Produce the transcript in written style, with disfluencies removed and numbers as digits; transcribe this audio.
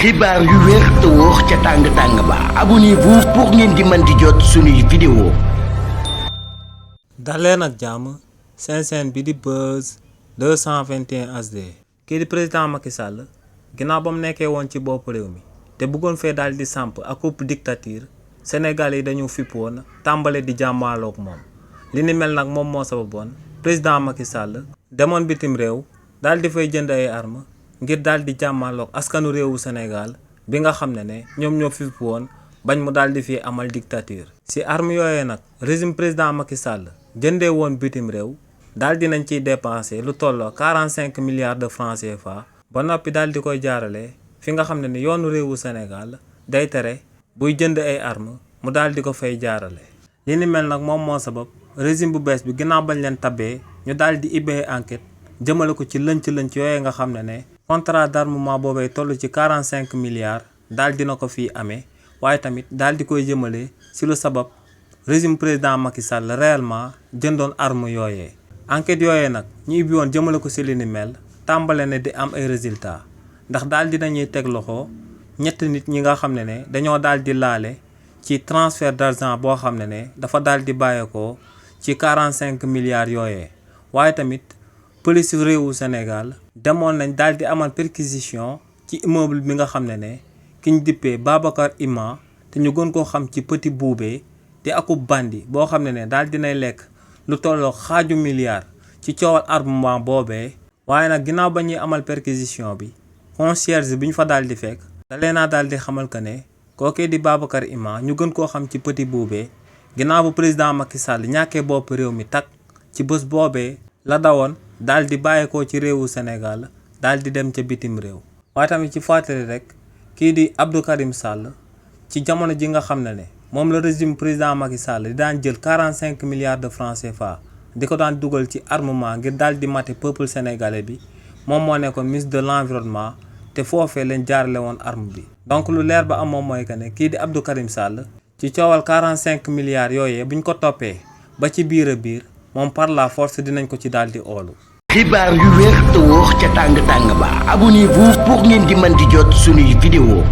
xibaar yu wér te wóor ca tàng ba abonnez-vous pour ngeen di mën di jot suñuy vidéo. daleen ak jàmm seen chaîne bi di Buzz 221 HD. kii di président Macky Sall ginnaaw ba mu nekkee woon ci bopp réew mi te bëggoon fee daal di samp ak coupe dictature Sénégal yi dañu fippoon tàmbale di jàmmaaloog moom li ni mel nag moom moo sababoon président Macky Sall demoon bitim réew daal di fay jënd ay armes ngir daal di jàmmaaloog askanu réewu Sénégal bi nga xam ne ñoom ñoo fipp woon bañ mu daal di fi amal dictature. si armes yooyee nag régime président Macky Sall jëndee woon bitim réew daal di nañ ciy dépenser lu tolloo 45 milliards de francs CFA ba noppi daal di koy jaarale fi nga xam ne yoonu réewu Sénégal day tere buy jënd ay armes mu daal di ko fay jaarale. li ni mel nag moom moo sabab régime bu bees bi ginnaaw bañ leen tabbee ñu daal di ubbee enquête jëmale ko ci lënc yooyee nga xam ne contrat d'armement boobee toll ci 45 milliards daal dina ko fii amee waaye tamit daal di koy jëmale si lu sabab régime président Macky Sall réellement jëndoon arme yooyee. enquête yooyee nag ñu ubbi woon jëmale ko si li ni mel tàmbale ne di am ay résultats ndax daal di nañuy teg loxo ñetti nit ñi nga xam ne dañoo daal di laale ci transfert d'argent boo xam ne dafa daal di bàyyeekoo ci 45 milliards yooyee waaye tamit. police réewu Sénégal demoon nañ daal di amal perquisition ci immeuble bi nga xam ne ki ñu dippee Babacar Ima te ñu gën koo xam ci Petit Boubé te akub bandi boo xam ne daal dinay lekk lu tolloo xaaju milliard ci coowal armement boobee. waaye nag ginnaaw ba ñuy amal perquisition bi concierge bi ñu fa daal di fekk dalee naa daal di xamal que ne kookee di Babacar Ima ñu gën koo xam ci Petit Boubé ginnaaw bu président Macky Sall ñàkkee bopp réew mi tak ci bés boobee la dawoon daal di bàyyeekoo ci réewu Sénégal daal di dem ca bitim réew. waaye tamit ci fàttali rek kii di Abdou Karim Sall ci jamono ji nga xam ne moom la régime président Macky Sall di daan jël 45 milliards de francs CFA di ko daan dugal ci armement ngir daal di mate peuple sénégalais bi moom moo nekkoon ministre de l'environnement te foofee leen jaarale woon arme bi. donc lu leer ba am moom mooy que ne kii di Abdou Karim Sall ci coowal 45 milliards yooyee buñ ko toppee ba ci biir a biir moom par la force dinañ ko ci daal di oolu. xibaar yu wér te wóor ca tàng ba abonnez-vous pour ngeen di mën di jot suñuy vidéo.